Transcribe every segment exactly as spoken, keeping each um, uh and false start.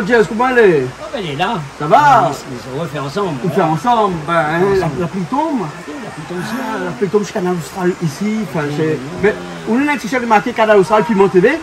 Jess, koman i lé ? Oh, bin, lé la. Sa va ? Ou fé ansanm, bin, la, la pli i tonm. La pli i tonm isi, la. La pli i tonm si Kanal Austral isi, anfin, sé, mé ou néna in ti shèf marké Kanal Austral Piment TV.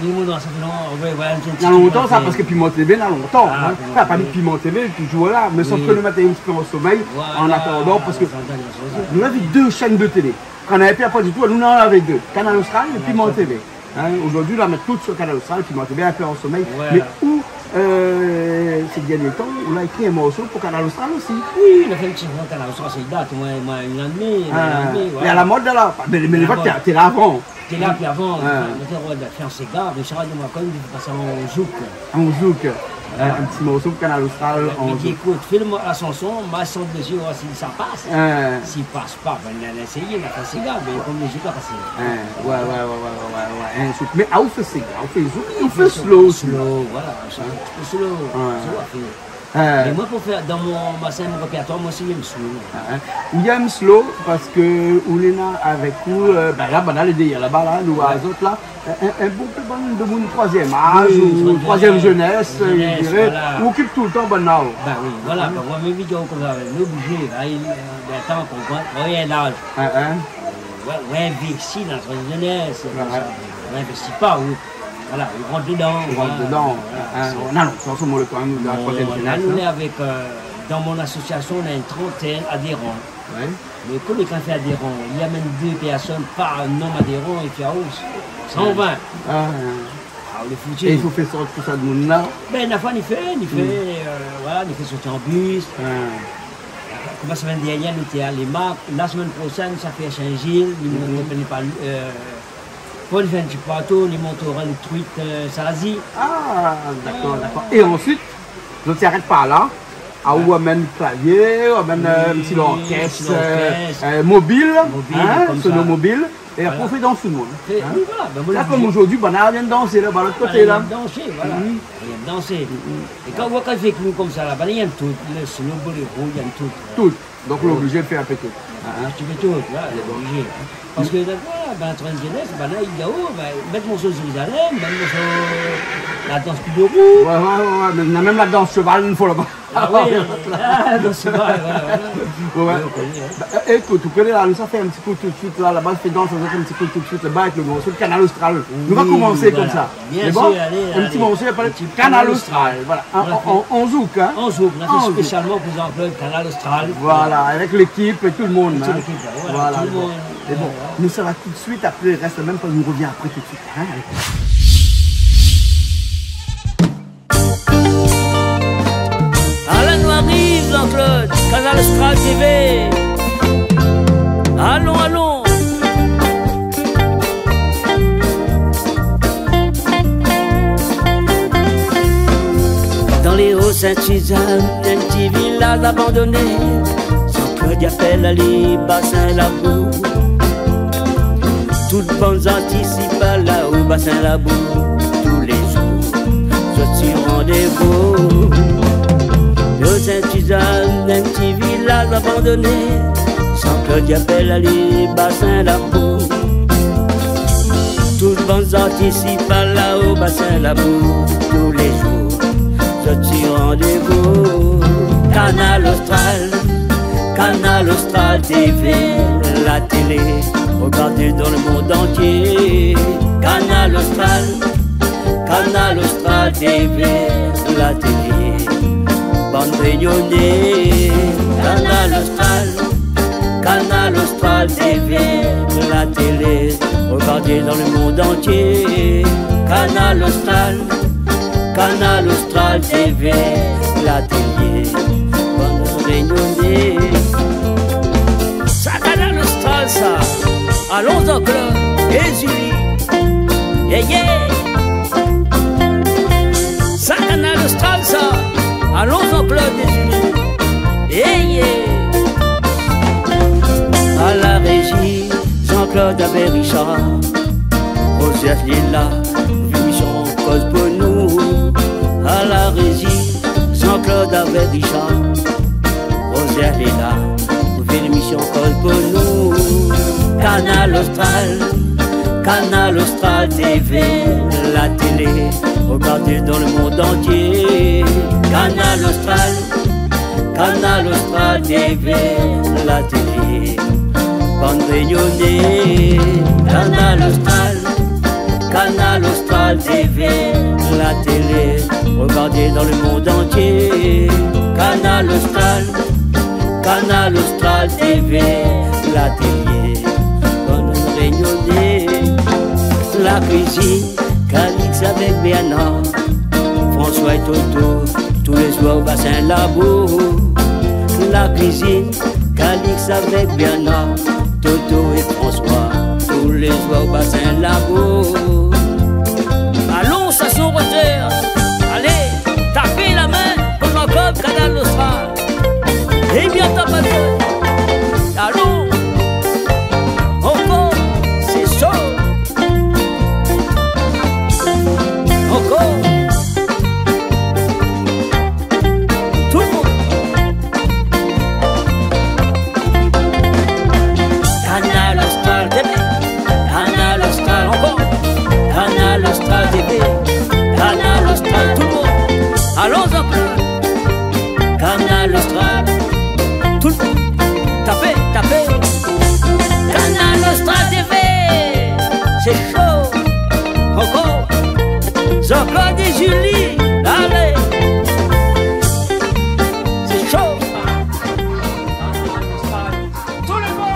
Oui, oui, non, sa fé lontan, oui, voilà. Na lontan sa, parske Piment TV na lontan, in. Anfin, pa Piment TV, toujour la, mé sof ke lo matin, in ti pé an somèy, an atandan, parske nou lavé dé shèn de télé. Kan nou lavé pi, apré, ditou, nou néna lavé dé. Kanal Austral é Piment TV. In, zordi, la mèt tout si Kanal Austral, Piment TV, in pé an somèy. Mé ou, sé dèrnié tan, ou la ékri in morso pou Kanal Austral osi. Oui, nou la fé in ti morso Kanal Austral, sa i dat, moin, moin, in an é dmi, in an é dmi, voilà. Lé a la mod la, mé, mé lé vré ke té la avan. Té la, pi avan, nou té, nou té fé an séga, mé sa, nou, kan mèm, nou té pas an zouk. An zouk. Voilà. In ti morso pou Kanal Austral, an zouk. Li di, ékout, fé la shanson, ma shant dési, oir si sa i pas. Si i pas pa, bin, nou la éséyé, nou la fé an séga, mé kom lo zouk la pasé. Oué, oué, oué. In zouk. Mé, a, ou fé séga, ou fé zouk, ou fé slow osi. Slow, voilà, in ti pé slow. Slow, apré. Mé moin, pou fé dan mon, ma, sé mon répèrtoir, moin osi, mi yèm slow. Ou yèm slow parske ou néna avèk ou, bin, la, banna lé dèrièr laba la, nou, azot la. In, in, in bonpé bann demoun troizièm az ou troizièm zénès, mi diré. Ou okip toultan banna. Bin oui, voilà, bin, moin, mèm, mi di aou konmsa, lé oblizé, la, i, bin, atann, ou, ou, ou lé an az. Oué, ou investi dan la troizièm zénès, konmsa. Ou investi pa, ou Voilà, ou rant dedan. Ou rant dedan. Voilà, sé, non, non, sé, sé, nou lé kan mèm dan la troizièm zénès, nou lé avèk, dan mon asosiasion, nou na in trantèn adéran. Oué. Mé kom lé kan fé adéran, i amèn dé pèrsone par nonm adéran, épi, a, san vin. A, lé fouti. É i fo fé sort tout sa demoun la. Bin, la foi, ni fé, ni fé, voilà, ni fé sort an bis. Kom la semèn dèrnièr, nou té a Lémak. La semèn proshèn, sa fé Sin-Zil, nou, nou fé pa, Pou nou fé in ti plato, nou mont o Rèl Truit, Salazie. A, dakor, dakor. É ansuit, zot i arèt pa la. A, ou amèn klavié, ou amèn in ti lorkès, mobil, in, sono mobil. É apré, ou fé dans tout le monde. Fé, oui, voilà, bin, voilà. La, kom zordi, banna i vien dansé laba, lot koté la. Dansé, voilà. I vien dansé. É kan ou oi, kan i fé ke nou konmsa la, banna i yèm tout, le slow, boléro, i yèm tout. Tout. Donk, lé oblizé fé in pé tout. In ti pé tout, voilà, lé oblizé. Parske, dakor, bin, troizièm zénès, bin, la, i di, o, bin, mèt morso Jérusalem, mèt morso la dans Koudourou. Oué, oué, oué, mé na mèm la dans sheval, in foi laba. A oui, la dans sheval, voilà, voilà. Oué, oué. Bin, ékout, ou koné la, nou sa fé in ti kou tout suit la, laba, fé dans azot in ti kou tout suit laba avèk lo morso Kanal Austral. Nou va komansé konmsa. Bien sir, alé, alé. In ti morso i apèl Kanal Austral. Voilà. An, an, an zouk, in. An zouk, nou la fé spésialman pou Jean-Claude, Kanal Austral. Voilà, avèk lékip é tout le moun, in. Tout lékip, voilà, tout le moun. É bon, nou sava tout suit, apré, rès mèm pa, nou revien apré tout suit, in. Alé. Alon, nou ariv, Jean-Claude, Kanal Austral TV. Alon, alon. Dan lé O Sint-Sizane, in ti vilaz abandoné, Jean-Claude i apèl ali Basin Labou. Tout bann zartis i parl la o Basin Labou. Tou lé zour, zot i randévou. O Sint-Sizane, in ti vilaz abandoné, Jean-Claude i apèl ali Basin Labou. Tout bann zartis i parl la o Basin Labou. Tou lé zour, zot i randévou. Kanal Austral, Kanal Austral TV, la télé regardé dan le mond antié. Kanal Austral, Kanal Austral TV, la télé bann Rényoné. Kanal Austral, Kanal Austral TV, la télé regardé dan le mond antié. Kanal Austral, Kanal Austral TV, la télé bann Rényoné. Sa Kanal Austral sa. Alon Jean-Claude é Julie. Yeah, yeah. Sa Kanal Austral sa. Alon Jean-Claude é Julie. Yeah, yeah. A la réji, Jean-Claude avèk Richard. Roger lé la, Vinition koz pou nou. A la réji, Jean-Claude avèk Richard. Roger lé la, pou fé lémision Koz pou nou. Kanal Austral, Kanal Austral T V, la télé regardée dans le monde entier. Kanal Austral, Kanal Austral T V, la télé, bann Rényoné. Kanal Austral, Kanal Austral T V, la télé regardée dans le monde entier. Kanal Austral, Kanal Austral T V, la télé, bann Rényoné. La cuisine, Calix avec Bernard, François et Toto, tous les soirs au Bassin Labou. La cuisine, Calix avec Bernard, Toto et François, tous les soirs au Bassin Labou. Alon, sa son rotèr. Alé, tap la min pou Kanal Austral. Ébin, tap la min. Alon. Ankor, sé sho. Ankor. Tout le monde. Kanal Austral T V, Kanal Austral ankor, Kanal Austral T V, Kanal Austral, tout le monde. Alon, Jean-Claude. Kanal Austral, tout le monde. Tapé, tapé. Kanal Austral T V, sé sho. Ankor. Jean-Claude et Julie, alé. Sé sho. Tout le monde.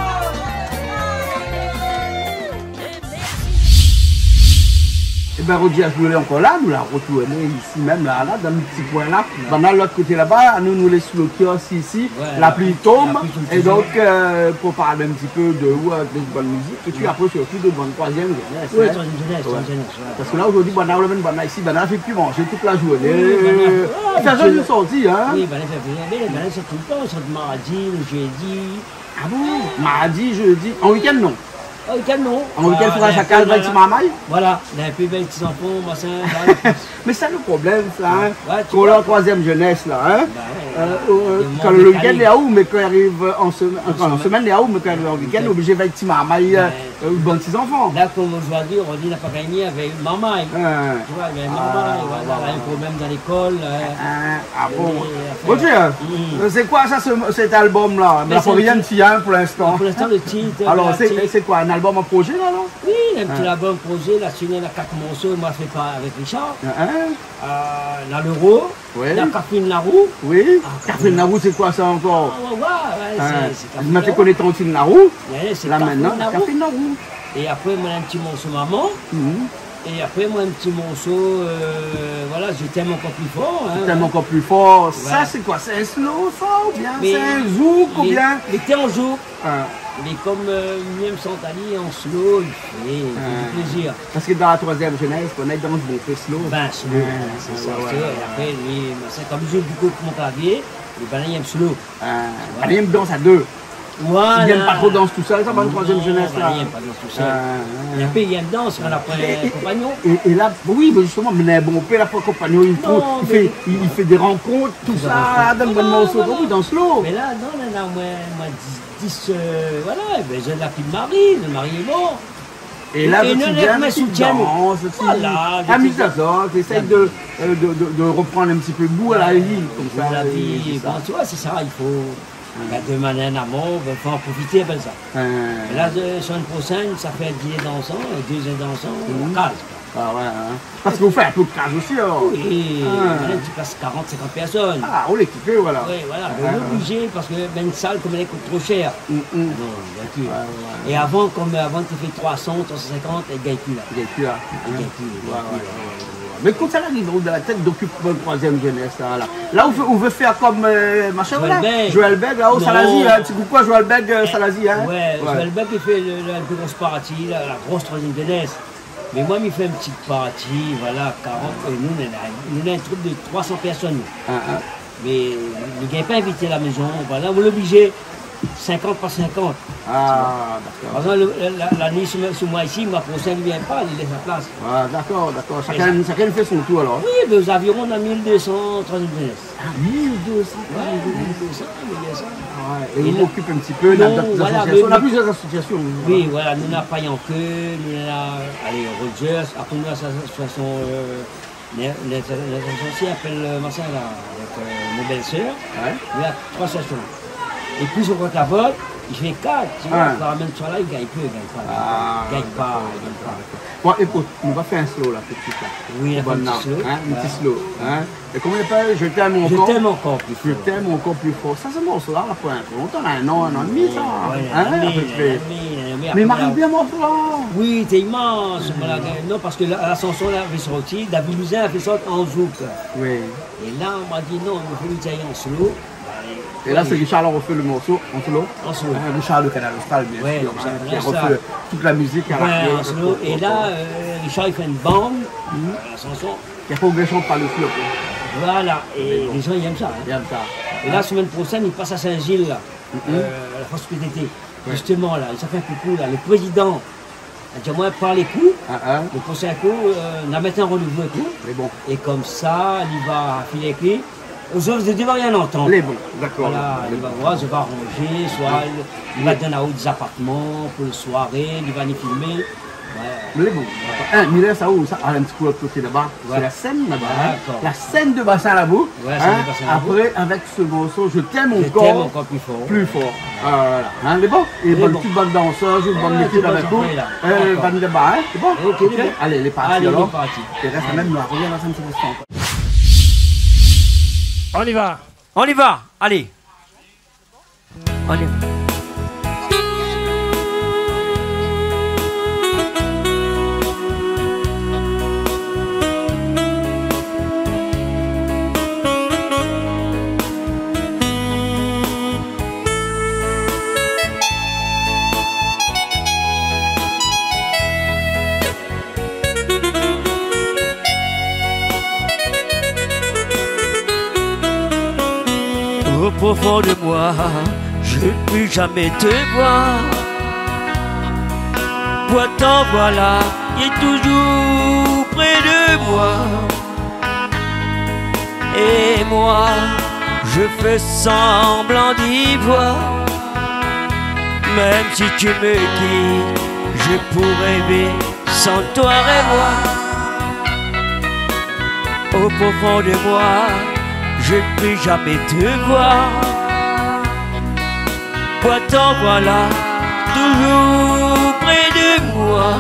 Ébin, Roger, nou lé ankor la, nou la rotrouvé isi mèm la, la, dan lo ti koin la. Banna lot koté laba, nou, nou lé sou lo kiosk isi, la pli i tonm. Voilà, la pli i tonm. É donk, euh, pou parl in ti pé de ou, euh, de bann mizik, é pi apré, sirtou de bann troizièm jénès, hein. Oui, troizièm jénès, troizièm jénès. Parske la, zordi, banna, ou la amenn banna isi, banna la fé ke manzé tout la zourné. Oui, banna, ah, fé zot in sorti, hein. Oui, banna fé, banna, banna, sé toultan, sort mardi, lo jédi. Ah bon ? Mardi, jédi, an week-end, non ? An week-end, non. An week-end, fo shakinn i vèy ti marmay ? Voilà, néna in pé vèy ti zanfan, machin, voilà. Mé sa, lo problèm, sa, hein. Ouais, tu vois. Kan lé an troizièm jénès, la, hein. Bah ouais, euh, euh, kan lo week-end, lé aou, mé kan i ariv an semèn, an semèn, lé aou, mé kan i ariv an week-end, lé oblizé vèy ti marmay, euh, euh, bann ti zanfan. La, konm zordi, ou di, na pa gingn avèk marmay. Hein. Tu vois, avèk marmay, voilà, la, in problèm dan lékol, euh, ah bon. Roger, euh, sé koi sa, sèt album-la ? Mé la, sé in tit. Pou linstan, hein, pou linstan. Pou linstan, lo tit, euh, alor, sé, sé koi, in album an projé, la, non ? Oui, in ti album projé, la, sinon, na kat morso, moin la fé avèk Richard. Hein ? Euh, na Lero. Oui. Na Catherine Larou. Oui. Ah, Catherine Larou, sé koi sa ankor ? Ah, ouais, ouais, ouais, sé, sé Catherine Larou. Moin té koné Tantine Larou. Ouais, sé Catherine Larou. La, koméla, Catherine Larou. É apré, moin, in ti morso Maman. Mhm. É apré, moin, in ti morso, euh, voilà, Je t'aime encore plus fort, hein. Je t'aime encore plus fort. Voilà. Sa, sé koi ? Sé in slow, sa, oubien sé in zouk, oubien ? Mé, mé lété an zouk. Ah. Mé konm, euh, mi èm shant ali an slow, i fé, i fé plézir. Parske dan la troizièm jénès, koné i dans bonpé slow. Bin, slow, ouais, sé sa, ouais, ouais. É apré, li, machin, konm li zoué bonpé mon klavié, é bin, li èm slow. Ah, banna i èm dans a dé. Voilà. I èm pa tro dans tousèl, sa, bann troizièm jénès, la. Non, banna i èm pa dans tousèl. Ah, ouais. É apré, i èm dans, kan la pran in konpagnon. É, é, é la, oui, mé zistoman, mé bon, apré, la pran konpagnon, i fé, i fé dé rankont, tousa, dan bann morso, oui, dan slow. Mé la, non, non, non, moin, moin, dis, dis, euh, voilà, ébin, zot la pi marié, lo mari lé mor. É la, é zot i vien, zot i dans, zot i amiz azot, zot i éséy de, euh, de, de, de reprann in ti pé gou a la vi, konmsa, la vi, é sé sa. Bon, tu vois, sé sa, i fo, la, de manièr an amon, bin, fo an profité, apèl sa. Hein. É la, euh, semèn proshèn, sa fé in diné dansan, é dé diné dansan, an kaz, koi. Ah ouais, hein. Parske ou fé in pé de kaz osi, alor. Oui, hein, in ti plas karant, sinkant pèrsone. Ah, ou lé ékipé, voilà. Oui, voilà. Mé ou lé oblizé, parske, bin, in sal konm èl i kout tro shèr. Mm, mm. Non, i gingn pi. Ouais, ouais, ouais. É avan, konm avan, té fé troi san, troi san sinkant, i gingn pi, la. I gingn pi, la. I gingn pi, i gingn pi, la. Ouais, ouais, ouais, ouais. Mé koman sa la ariv aou dan la tèt d'okip in troizièm jénès, la, la ? La, ou vé, ou vé fé konm, euh, machin, la ? Joël Bègue. Joël Bègue, la, o Salazie, hein, ti koukou a Joël Bègue, euh, Salazie, hein. Ouais, Joël Bègue i fé le, le, la pli gro parti, la, la gro troizièm jénès. Mé moin, mi fé in ti parti, voilà, karant, é nou, nou néna, nou néna in troup de troi san pèrsone. Ah, ah. Mé nou gingn pa invité la mézon, voilà, ou lé oblizé. Sinkant par sinkant. Ah, dakor. Par égzanp, le, la, la, la nuit, si moin, si moin isi, moin, prosin i vien pa, li lès la plas. Ah, dakor, dakor. Shakinn, shakinn i fé son tour, alor. Oui, mé ozaviron, nou na mil dé san trant-dé. Ah, mil dé san. Ouais, mil dé san, mil dé san. Ah ouais. É ou okip in ti pé la, non, voilà, lasosiasion. Nou na plizièr lasosiasion. Oui, voilà, nou na Payanke, nou na, alé, Rogers, apré nou na lasosiasion, euh, Né, né, né, né, i apèl, euh, machin la, avèk, euh, mon bèl-sèr. Ouais. Li na troi stasion. É plis ou kont la vot, i fé kat, ti voi, ah, kan mèm soi la, i gingn pi, i gingn pa. Ah, dakor, dakor. Bon, ékout, nou va fé in slow la, tout suit la. Oui, nou va fé in ti slow. Voilà. In ti slow, hein. É koman i apèl ? Je t'aime encore. Je t'aime encore plus fort. Je t'aime encore plus fort. Sa, sé morso la, la, pou in, pou lontan, in an, in an é demi, sa. Oui, ouais, in an é demi, in an é demi, in an é demi. Mé apré, mari bien morso la. Oui, té imans, voilà, non, parske la, la shanson la, lavé sorti, David Louisin lavé sort an zouk. Oui. É la, moin la di, non, i fo nou fé an slow. É la, sé Richard la rofé le morso an slow. An slow. Hein, Richard de Kanal Austral, bien sûr, hein, ki la rofé tout la mizik a la, an slow. É la, euh, Richard, li fé in bann, euh, la shanson. Ki la fé oubli shant pa le slow, koi. Voilà, é lé zan i èm sa, hein. I èm sa. É la, semèn proshèn, li pas a Sin-Zil, la. Euh, la France P T T. Ouais. Zistoman, la, sa fé in koukou, la. Le prézidan la di amoin, par lé kou, le proshin kou, euh, nou va mèt in randévou avèk ou. Lé bon. É konmsa, li va filé avèk li. Ojourdui, dé va rien antann. Lé bon, dakor. Voilà, li va voir, li va aranzé, soi li va donn aou dé apartman pou le soiré, li va ni filmé. Voilà. Lé bon. Hein, Miller, sa ou sa, alé in ti kou lot koté laba. Sé la sèn laba, hein. Dakor. La sèn de Bassin Labou, hein. Ouais, sèn de Bassin Labou. Apré, avèk se morso, Je t'aime encore plus fort. Je t'aime encore plus fort. Voilà. Hein, lé bon. É bann, tout bann dansèr, tout bann lékip avèk nou. Ouais, tout bann, ouais, la. Euh, dakor. Bann laba, hein, lé bon. Ok, lé bon. Alé, lé parti alor. Alé, lé parti. É rès la mèm, nou arvien dan in ti instan. On y va. On y va. Alé. Alé. Au profond de moi, je ne puis jamais te voir. Pourtant voilà, t'es toujours près de moi. Et moi, je fais semblant d'y voir. Même si tu me quittes, je pourrais vivre sans toi, rêve-moi. Au profond de moi, je ne puis jamais te voir. Pourtant voilà, toujours près de moi.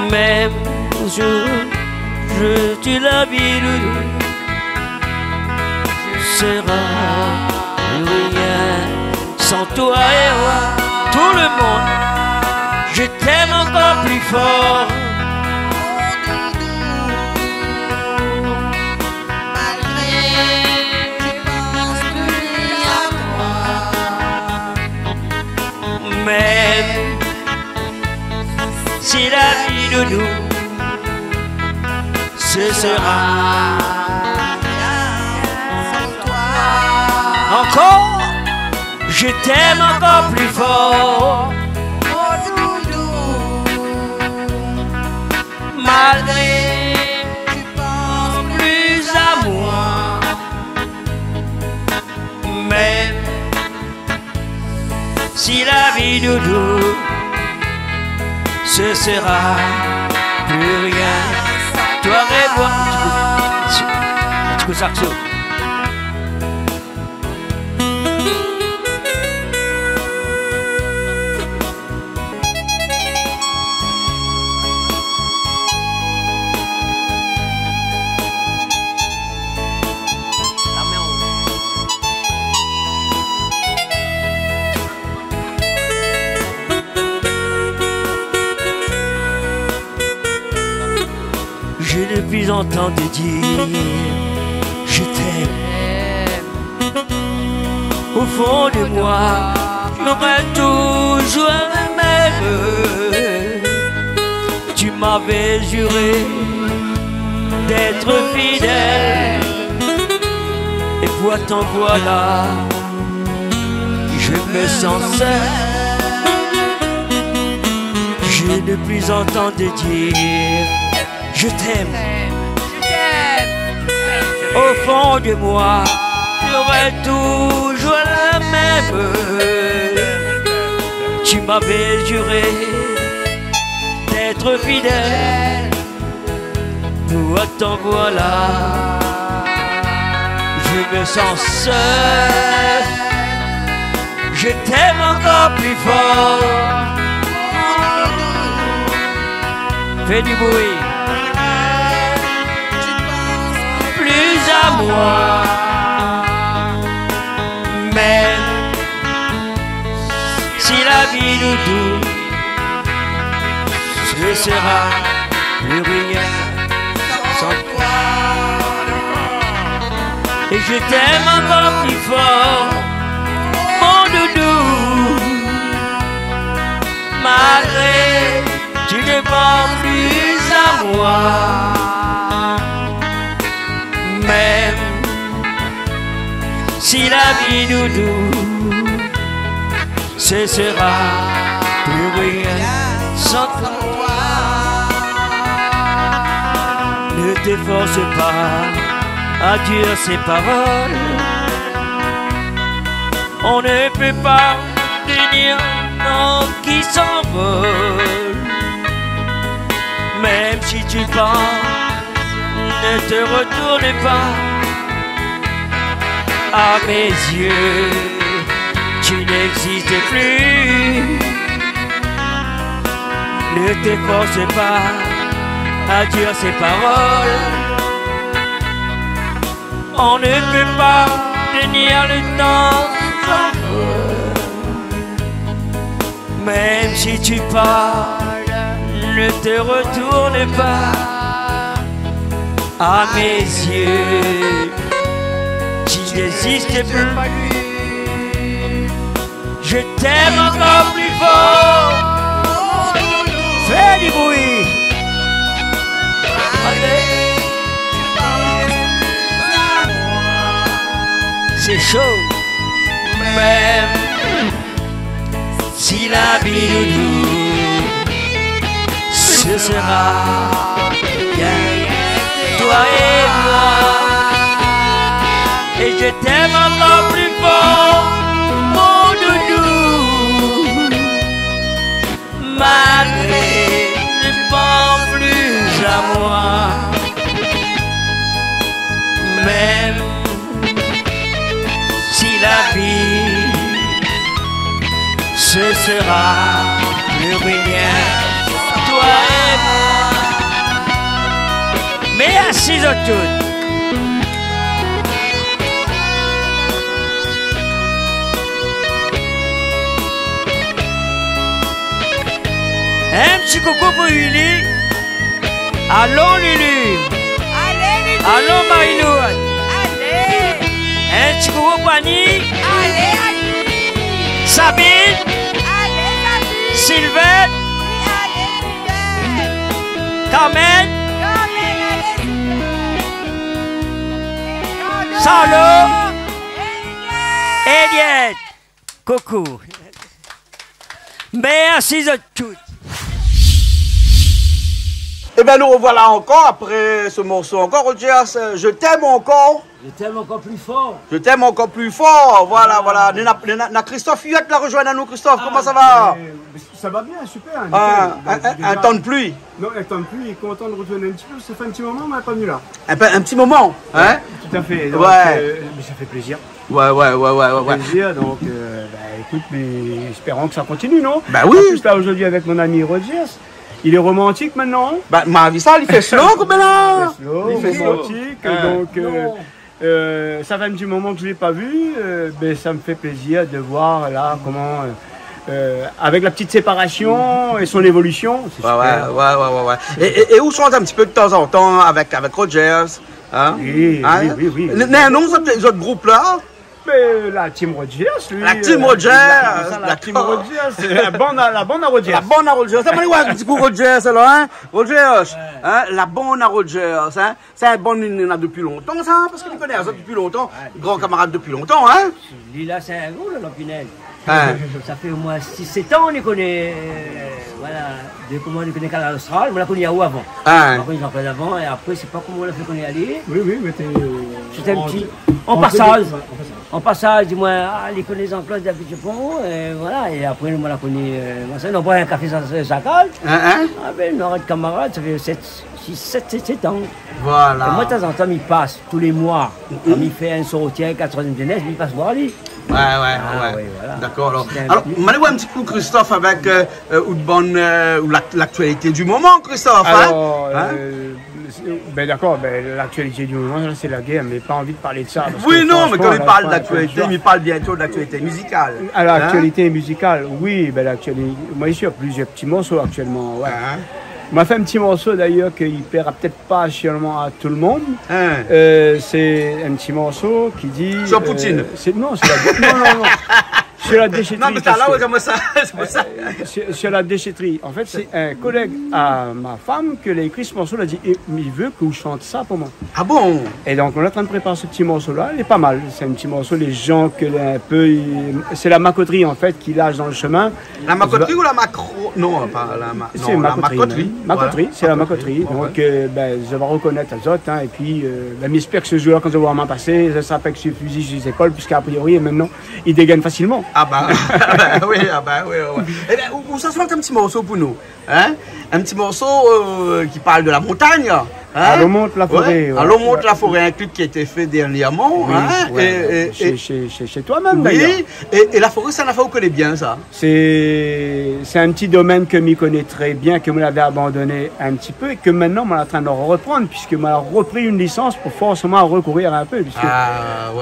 Même si je te la vie, je serai rien sans toi, et moi, tout le monde, je t'aime encore plus fort. Malgré que je pense plus à toi. Même si la vie de nous, ce sera encore, je t'aime encore plus fort. Malgré que tu penses plus à moi, même si la vie, doudou, ce sera plus rien. Toi et moi. Un petit coup, un petit coup de saxo. Je ne puis entendre te dire, je t'aime. Au fond de moi, j'aurais toujours le même. Tu m'avais juré d'être fidèle. Et pourtant voilà, Je me sens seul. Je ne puis entendre dire je t'aime. Au fond de moi, tu aurais toujours la même. Tu m'avais juré d'être fidèle. Pourtant voilà, je me sens seul. Je t'aime encore plus fort. Fais du bruit. Plus à moi. Même si la vie nous doute, ce sera plus rien sans toi. Et je t'aime encore plus fort, mon doudou, malgré tu ne penses plus à moi. Même si la vie nous doute, ce sera plus rien sans toi. Ne te force pas à dire ces paroles. On ne peut pas tenir un homme qui s'envole. Même si tu pars, ne te retourne pas. À mes yeux, tu n'existes plus. Ne te force pas à dire ces paroles. On ne peut pas tenir le temps sans vous. Même si tu pars, ne te retourne pas. À mes yeux, tu n'existes plus. Je t'aime encore plus fort. Fais du bruit. C'est chaud. Même si la vie nous doute, ce sera bien toi et moi. Et je t'aime encore plus fort, mon doudou. Malgré tu ne penses plus à moi. Même si la vie, ce sera plus rien, toi et moi. Mèrsi zot tout. In ti koukou pou Lili. Alon Lili. Alé, Lili. Alon Marie-Lou. Alé. In ti koukou pou Annie. Alé, Annie. Sabine. Alé, Sabine. Sylvette. Oui, alé, Sylvette. Carmen. Carmen, alé, Sylvette. Charlot. Charlot. Eliette. Eliette. Koukou. Mèrsi zot tout. Eh ben, nous revoilà encore après ce morceau. Encore, Rogers, euh, je t'aime encore. Je t'aime encore plus fort. Je t'aime encore plus fort. Voilà, voilà. Néna, néna, néna Christophe Huot la rejoint anou. Christophe, comment ça va ? Ah, mais, mais ça va bien, super, nickel. Ah, un, un, un temps de pluie. Non, un temps de pluie, content de rejoindre un petit peu, ça fait un petit moment, on n'a pas venu là. Un peu, un petit moment, hein ? Ouais, tout à fait. Donc, euh, mais ça fait plaisir. Ouais, ouais, ouais, ouais, ouais, ouais. Plaisir, donc, euh, bah, écoute, mais espérons que ça continue, non ? Bah oui. En plus, là, aujourd'hui, avec mon ami Rogers, il est romantique maintenant. Bah, ma vi sa, li fé slow, konm la. Il fait slow, romantique, donc, euh, euh, ça fait un petit moment que je l'ai pas vu, euh, mais ça me fait plaisir de voir, là, comment, euh, euh, avec la petite séparation et son évolution, c'est super. Ouais, ouais, ouais, ouais, ouais. Et, et, et ou shant un petit peu de temps en temps avec, avec Rogers. Hein ? Oui, oui, oui, oui. Néna in non, zot, zot group la ? Mais la Team Rogers, lui, la Team Rogers, la Team Rogers, la bann a, la bann a Rogers. La bann a Rogers. Sa, mi sa alé oir in ti kou Rogers, alor, hein ? Rogers, hein, la bann a Rogers, hein ? Sé in bann, li la dépi lontan, sa, parske mi koné azot dépi lontan. Ouais, bien sûr. Gran kamarad dépi lontan, hein ? Li la, sé in gro, la, la pinèz. Hein. Sa fé omoin sis, sèt an, nou koné, euh, voilà, de koman nou koné Kanal Austral, moin la koni aou avan. Hein. Moin la koni Jean-Claude avan, é apré, sé pa koman nou la fé koni ali. Oui, oui, mé té, euh, an, an pasaz. An pasaz, di amoin, ah, li koné Jean-Claude, David Dupont, é voilà, é apré, moin la koni, euh, machin, nou la boir in kafé sa, sa, sa kaz. Hein, hein. Ah ben, nou la rès kamarad, sa fé sèt, sis, sèt, sèt, sèt an. Voilà. É moin, tazantan, mi pas, tou lé moi, kan mi fé in sorti avèk la troizièm zénès, mi pas boir ali. Ouais, ouais, ouais. Ah oui, voilà. Dakor, alor. Sé in pli. Alor, nou va alé oir in ti kou Christophe avèk, euh, euh, out bann, euh, ou l'ak-, l'aktualité du moman, Christophe, hein ? Alor, euh, sé, ben dakor, ben, l'aktualité du moman, la, sé la guèr, mé pa anvi parl de sa, parske fransheman, la, sé pa in bon zouar. Oui, non, mé kan nou parl d'aktualité, nou parl bientôt de l'aktualité mizikal, hein ? Alor, l'aktualité mizikal, oui, ben, l'aktualité, moin, mi sort plizièr ti morso aktièlman, ouais. Hein ? Moin la fé in ti morso, d'ayèr, ke i plèra pétèt pa sirman a tout le monde. Hein. Euh, sé in ti morso ki di, euh, sé, non, sé la dé-, non, non, non. Sur la déchetterie, non, mé sa, la, ouais, koman sa, sé pou sa. Euh, sur, sur la déchetterie. An fèt, sé in kolèg a ma fanm ke la ékri se morso, la di, é, mi vé ke ou shant sa pou moin. Ah bon ? É donk, nou lé antrin prépar se ti morso-la, lé pa mal. Sé in ti morso, lé jan ke lé in pé, i, sé la makotri, an fèt, ki lash dan le shemin. La makotri ou la makro-, non, pa la ma-, non, la makotri, mèm. Makotri, voilà. Makotri, sé la makotri. Makotri, ok. Donk, euh, ben, zot va rokonèt azot, hein, épi, euh, ben, mi èspèr ke se zour-la, kan zot va voir amoin pasé, sa sra pa èk se fizi si zépol, puiske a priori, mintnan, i dégèn fasilman. Ah ben, ah ben oui, ah ben oui, oui, oui. Eh ben, ou, ou sa shant in ti morso pou nou, hein ? In ti morso, euh, ki parl de la montagne, hein ? Allons monte la forêt, ouais. Allons monte la forêt, un clip qui a été fait dernièrement, hein ? Oui, ouais, ouais. Et, et, chez, chez, chez, chez toi-même, d'ailleurs. Oui, et, et la forêt, sé in nafèr ou koné bien, sa. Sé, sé in ti domèn ke mi koné trè bien, ke moin lavé abandoné in ti pé, é ke mintnan, moin lé antrin de reprann, puiske moin la repri in lisans pou forséman rekourir in pé, puiske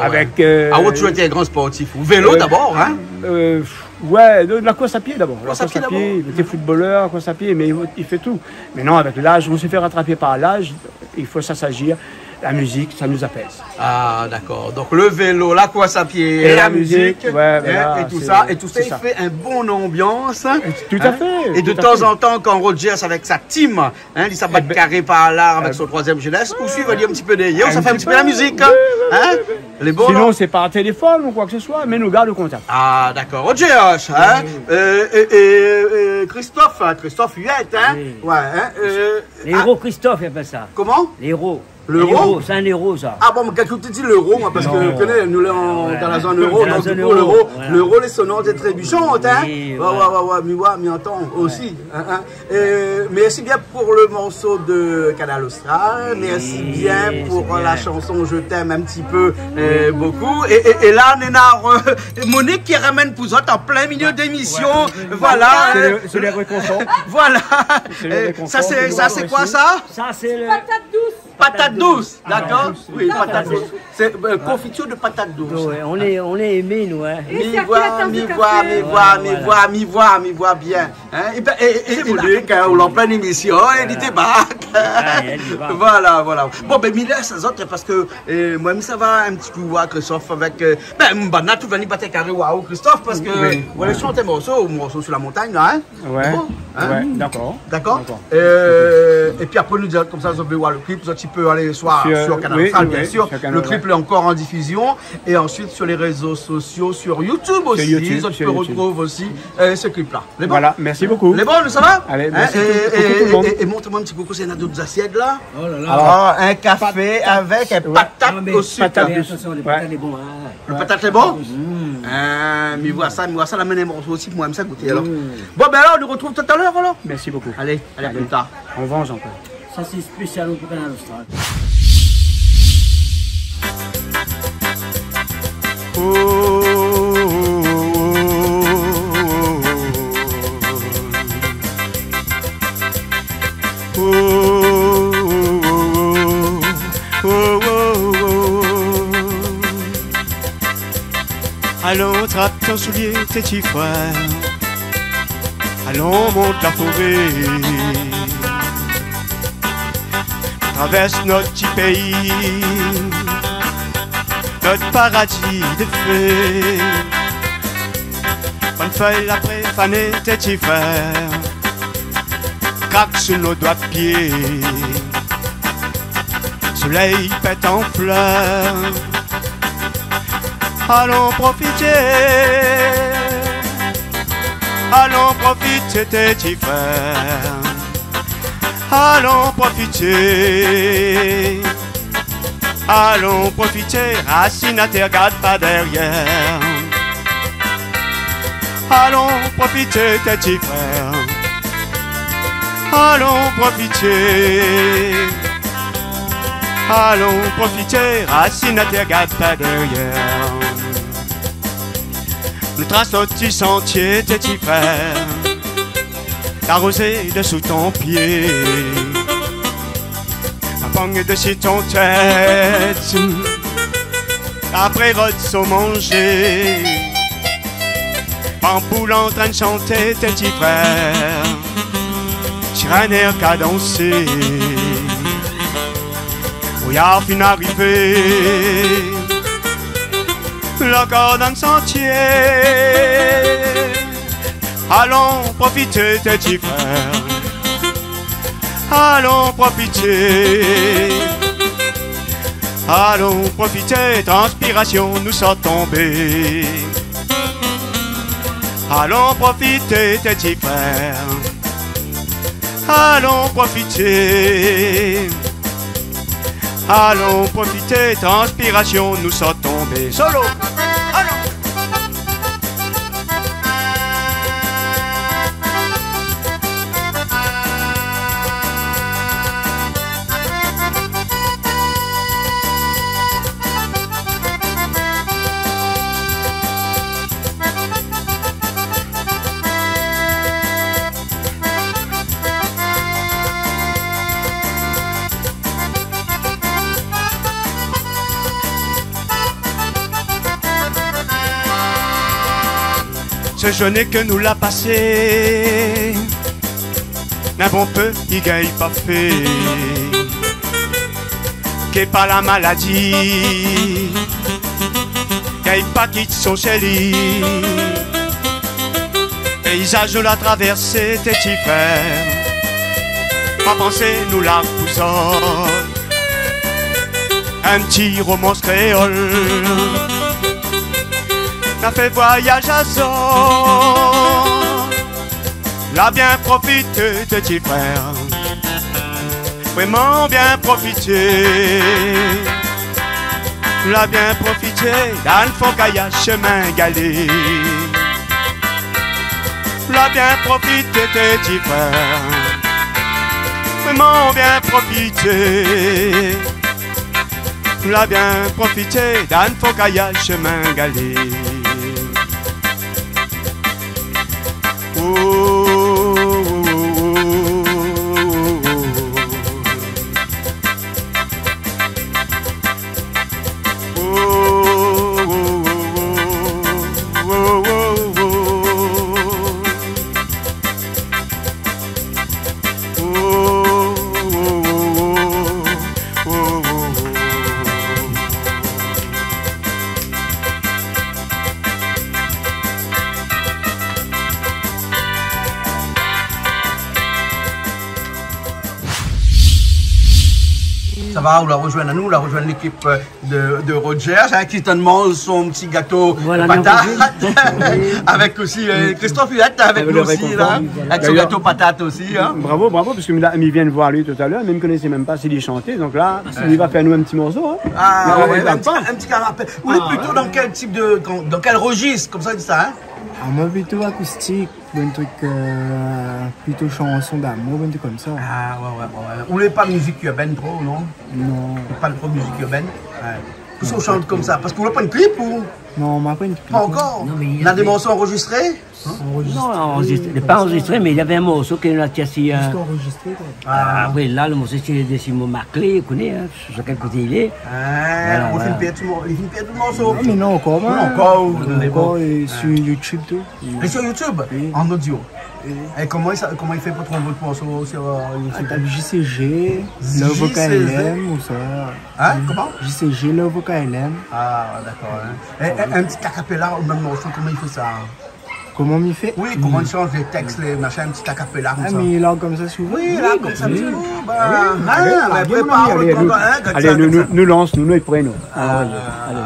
avèk, euh, ah ouais, ou té in gran sportif. Ou vélo, euh, dabor, hein ? Euh, pff, ouais, de, de la kours a pié dabor. La kours a pié dabor. Kours a pié, mi té footballeur, kours a pié, mé i, i fé tou. Mintnan, avèk laz, ou sé fé ratrapé par laz, i fo s'assagir. La musique, ça nous apaise. Ah, dakor. Donk, le vélo, la kours a pié, é la mizik, é la mizik, ouais, voilà, é tout sa, é tout sa, i fé in bon anbians, hein. Tout à fait, tout à fait. É de tan zan tan, kan Rogers, avèk sa team, hein, li sa bat karé par la avèk son troizièm zénès, ou suiv ali in ti pé dèrièr, ou sa fé in ti pé la mizik, hein. Eh ben, euh, un petit peu. Oui, oui, oui, oui. Lé bon, non ? Sinon, sé par téléfone ou koi ke se soi, mé nou gard le kontak. Ah, dakor. Rogers, hein, euh, é, é, é Christophe, hein, Christophe Huet, hein. Oui. Ouais, hein, euh, Léro Christophe, i apèl sa. Koman ? Léro. Léro ? Léro, sé in éro, sa. Ah bon, mé kèlke ou té di léro, moin, parske, non, ou koné, nou lé an, ouais, dan la zone éro, dan la zone éro, donk, du kou, léro, voilà. Léro, lé sonant é trébishan, hein ? Oui, voilà. Ouais, ouais, ouais, ouais, mi voi, mi antann osi, hein, hein. Euh, merci bien pour le morceau de Kanal Austral. Oui, merci bien pour, euh, la chanson Je t'aime un petit peu, euh, beaucoup. Oui. É, é, é la, néna, euh, Monique ki ramèn pou zot an plin milié d'émission. Ouais, ouais, ouais. Voilà. Sé le, sé le rékonfort. Voilà. Sé le rékonfort. Euh, sa, sé, sa, sé koi, sa ? Sa, sé le patat dous. Patat dous, dakor ? Patat dous. Oui, patat dous. Sé, euh, confiture de patate douce. Ouais, nou lé, nou lé émé, nou, hein. Mi voi, mi voi, mi voi, mi voi bien. Hein ? É ben, é, é, é Monique, hein, ou lé an plin émission, hein, li débark. Ouais, li débark. Voilà, voilà. Bon, ben, mi lès azot, parske, euh, moin, mi sava in ti kou oir Christophe avèk, euh, ben, banna tout vni bat karé, waouh, Christophe, parske, oui, voilà, shant in morso, in morso sur la montagne, là, hein. Ouais, bon, hein ? Ouais, dakor. Dakor ? Dakor. Euh, épi apré, nou di konmsa, zot i vé oir le clip, zot i pé alé soi sur Kanal Austral, bien sûr. Oui, oui, oui, sur Kanal Austral. Le clip, il est encore en diffusion. Et ensuite, sur les réseaux sociaux, sur YouTube aussi, zot i pé retrouv osi, euh, ce clip-là. Lé bon ? Voilà, merci beaucoup. Lé bon, nou sava ? Allez, merci beaucoup. É, é, é, é mont amoin in ti kou, sé, néna d'ot zasièt la. Oh là là. Alor, in kafé avèk in patat o sik. Non, mé patat dous. Attention, le patat lé bon, hein. Le patat lé bon ? Mm. Ah, mi voi sa, mi voi sa, la amenn in morso osi pou moin, mi sa gouté, alor. Mm. Bon, ben alor, nou retrouv talèr, alor. Merci beaucoup. Allez, allez, à plus tard. Allez. On venge encore. Sa, sé spésial pou Kanal Austral. Oh, oh, oh, oh, oh. Oh, oh, oh, oh. Alon trap ton soulié, té ti frèr. Alon mont la foré. Travèrs nout ti péi. Nout paradi de fé. Bann fèy la préfané, té ti frèr. Krak sou nout doi pié. Solèy pèt an flèr. Alon profité. Alon profité, ti frèr. Alon profité. Alon profité, rasine atèr, gard pa dèrièr. Alon profité, ti frèr. Alon profité. Alon profité, rasine atèr, gard pa dèrièr. Nou tras nout ti santié, ti frèr. La rozé désou ton pié, la pang desi ton tèt, apré rod son manzé. Banboul antrinn shanté, ti frèr, sir in èr kadansé. Ou ya fine arivé, la kor dan santié. Alon profité, ti frèr. Alon profité. Alon profité, transpirasion nou sort tonbé. Alon profité, ti frèr. Alon profité. Alon profité, transpirasion nou sort tonbé. Solo. Alon. Sé zourné ke nou la pasé, nin bonpé i gingn pa fé. Ké pa la maladi, gingn pa kit son sèl i. Péizaz nou la travèrsé, ti frèr. Pa pansé nou la pou zot. In ti romans kréol. Na fé voiyaz azot. La bien profité, ti frèr. Vréman bien profité. La bien profité, dan fon kayaz shomin galé. La bien profité, ti frèr. Vréman bien profité. La bien profité, dan fon kayaz shomin galé. Oh, oh, oh. Sa va, ou la rozoinn anou, ou la rozoinn lékip, euh, de, de Rogers, hein, ki té manz son ti gato patat. Voilà, bien entendu. Avèk osi, euh, Christophe Huet avèk nou osi, la, avèk son gato patat osi, hein. Bravo, bravo, parske mi la, mi vien voir li talèr, mé mi koné mèm pa si li shant, donk la, li va fé anou in ti morso, hein. Ah, ouais, in ti, in ti kanapé. Ou lé plito dan kèl tip de, dan, dan kèl rejis, konmsa, di sa, hein ? Ah, moin, plito akoustik. Bann trik, euh, plito shanson d'amour, bann trik konmsa. Ah, ouais, ouais, ouais, ouais. Ou lé pa mizik urbaine tro, non ? Non. Ou lé pa tro mizik urbaine ? Ouais. Poukisa ou shant konmsa ? Parske ou la pa in klip ou ? Non, ma pa in klip. Pa ankor ? Non, mé na dé morso anrozistré ? Hein ? Non, anrozistré, pa anrozistré, mé navé in morso ke nou la tir si, euh, zis anrozistré, koi. Ah. Apré, la, lo morso, sé dé si mon maklé, ou koné, hein, sir kèl koté i lé. Ah, voilà, ou fine pèrd tout, li fine pèrd tout morso. Non, mé non, ankor, hein. Non, ankor, ou, ankor, é sir YouTube, tout. É sir YouTube, oui, an audio. Oui. É koman i sa, koman i fé pou trouv out morso sir, euh, YouTube ? Ah, tap J C G, Love O K L M, ou sa. Hein ? Koman ? J C G, Love O K L M. Ah, dakor, hein. É, é, in ti a capella ou mèm morso, koman i fé sa ? Koman mi fé ? Oui, koman i shanj lé tèks, lé mashin, in ti a capella konmsa. Ah, mé la, konmsa, si ou vé. Oui, la, konmsa, si ou vé. Bin, alé, alé, mon ami, alé, nou, alé, nou, nou, nou lans, nou, nou lé pré, nou. Ah, alé.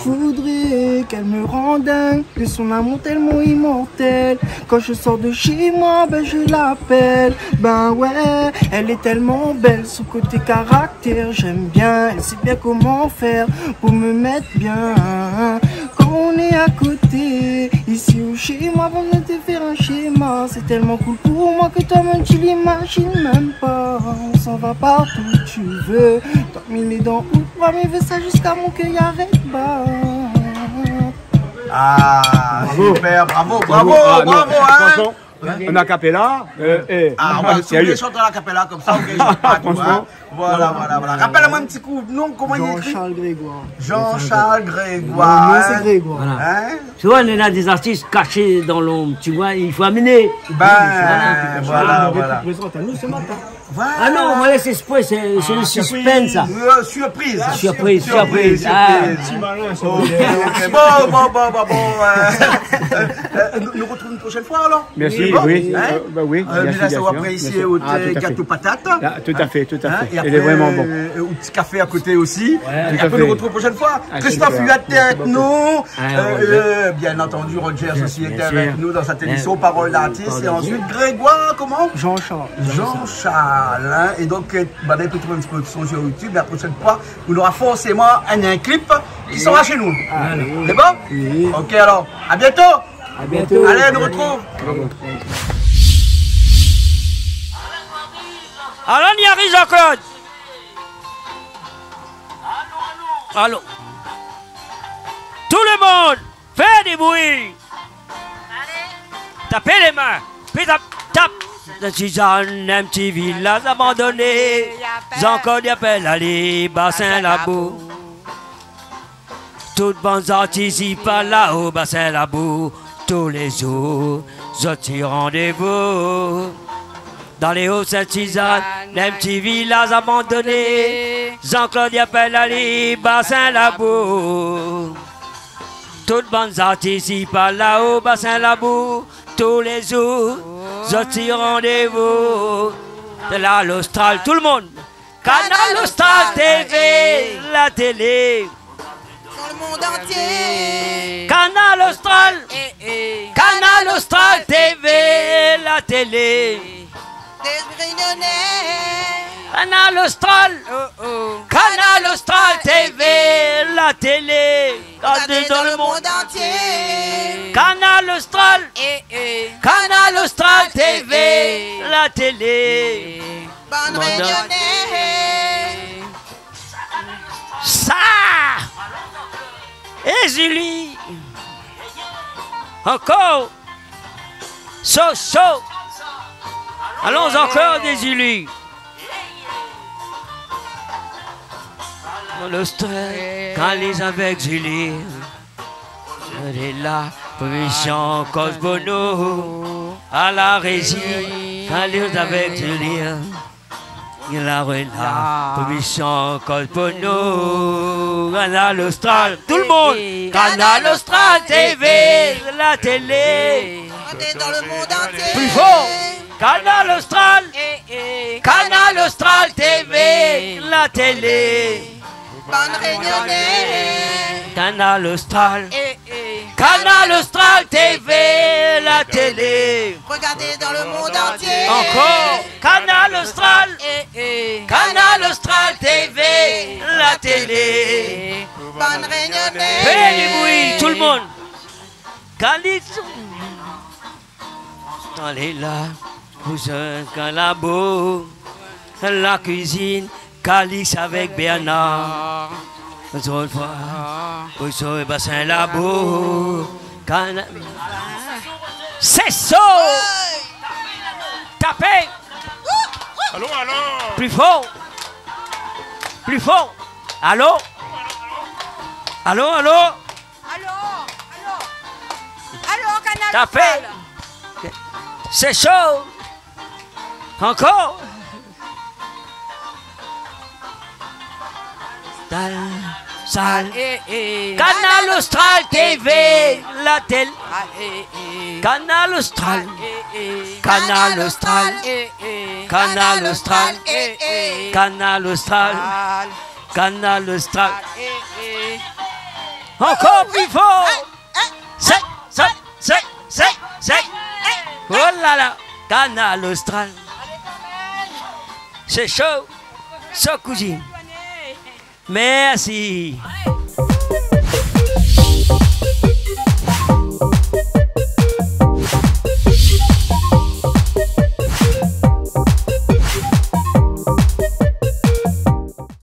Je voudrais qu'elle me rende dingue de son amour tellement immortel. Quand je sors de chez moi, ben, je l'appelle. Ben ouais, elle est tellement belle, son côté caractère, j'aime bien. Elle sait bien comment faire pour me mettre bien. Quand on est à côté, ici ou chez moi, pas besoin de te faire un schéma. C'est tellement cool pour moi que toi-même tu l'imagines même pas. On s'en va partout où tu veux. Toi, mille dents ou trois, mais veux ça jusqu'à mon cœur y arrête pas. Ah, super, bravo, bravo, bravo, hein. Franchement, in a capella, euh, eh, sérieux. Ah, on va tout chanter à la capella comme ça, on gagne pas, tu vois. Franchement. Voilà, voilà, voilà. Rappelle-moi un petit coup, non, comment il écrit ? Jean-Charles Grégoire. Jean-Charles Grégoire, hein. Non, non, c'est Grégoire. Voilà. Hein ? Tu vois, on a des artistes cachés dans l'ombre, tu vois, il faut amener. Ben, voilà, voilà. Voilà. Ah non, voilà, c'est exprès, c'est, c'est le suspense, ça. Ah, surprise. Euh, surprise. Surprise, surprise, surprise. Ah. Petit malin, ça. Ok, ok. Bon, bon, bon, bon, bon, euh, euh, nous, nous retrouvons une prochaine fois, alors. Merci, oui. Hein ? Euh, bah oui, bien sûr, bien sûr. Euh, mé la, sa va aprésié, ah, tout à fait, gato patat. Ah, tout à fait, tout à fait. Hein, é apré, euh, in ti kafé a koté osi. Ouais. Tout à fait. É apré, nou artrouv la proshèn foi. Ah, super. Christophe Huat té avèk nou. Ah, ouais, ouais. Euh, bien antandu, Rogers osi té avèk nou dan sèt émisyon, Parole d'artiste. Bien sûr. Bien. Parole d'artiste. É ansuit, Grégoire, koman ? Jean-Charles. Jean-Charles, hein. É donk, euh, banna i pé trouv in ti pé de son sur YouTube. La proshèn foi, nou nora forséman in, in clip ki sora shé nou. Ah, oui. Sé bon ? Oui. Ok, alor, à bientôt. À bientôt. Alé, nou artrouv. Bravo. Alon i ariv, Jean-Claude. Alon. Tout le monde, fé di bri. Tapé lé min. Pi tap, tap. Suzanne, in ti vilaz abandoné. Jean-Claude i apèl ali Basin Labou. Tout bann zartis i parl laó Basin Labou, tou lé zour zot i randévou. Dan lé o Sint-Sizane, in ti vilaz abandoné, Jean-Claude i apèl ali Basin Labou. Tout bann zartis i parl laó Basin Labou, tou lé zour zot i randévou. Kanal Austral, tout le monde. Kanal Austral T V, la télé. Dans le monde entier. Kanal Austral. Eh, eh. Kanal Austral T V, la télé. Des Réunionnais. Kanal Austral. Oh, oh. Kanal Austral T V, la télé. Regardez dans le monde entier. Kanal Austral. Eh, eh. Kanal Austral T V, la télé. Bann Réunionnais. Sa. É Julie. Ankor. Sho, sho. Alon ankor, Julie. Kanal Austral, kan lé avèk Julie. Lé la, permisyon koz pou nou. A la réji, kan lé avèk Julie. Lé la, lé la, permisyon koz pou nou. Kanal Austral, tout le monde. Eh, eh. Kanal Austral T V, la télé. Regardez dans le monde entier. Plus fort. Kanal Austral. Eh, eh. Kanal Austral T V, la télé. Bann Réunionnais. Kanal Austral. Eh, eh. Kanal Austral T V, la télé. Regardez dans le monde entier. Ankor. Kanal Austral. Eh, eh. Kanal Austral T V, la télé. Bann Réunionnais. Fé di bri, tout le monde. Kalix. Alé la, kouzin Kalabo, la kuizine, Kalix avèk Bernard. Zot voi, kouzin Basin Labou, Kana-, sé sho. Tapé. Alon, alon. Plus fort. Plus fort. Alon. Alon, alon. Alon, alon. Alon, Kanal Austral. Tapé. Sé sho. Ankor. Tal, sal. Eh, eh. Kanal Austral T V, la télé. Kanal Austral. Kanal Austral. Kanal Austral. Kanal Austral. Kanal Austral. Ankor pli for. Sèk, sèk, sèk, sèk, sèk. Oh la la, Kanal Austral. Sé sho, sho kouzine. Mèrsi.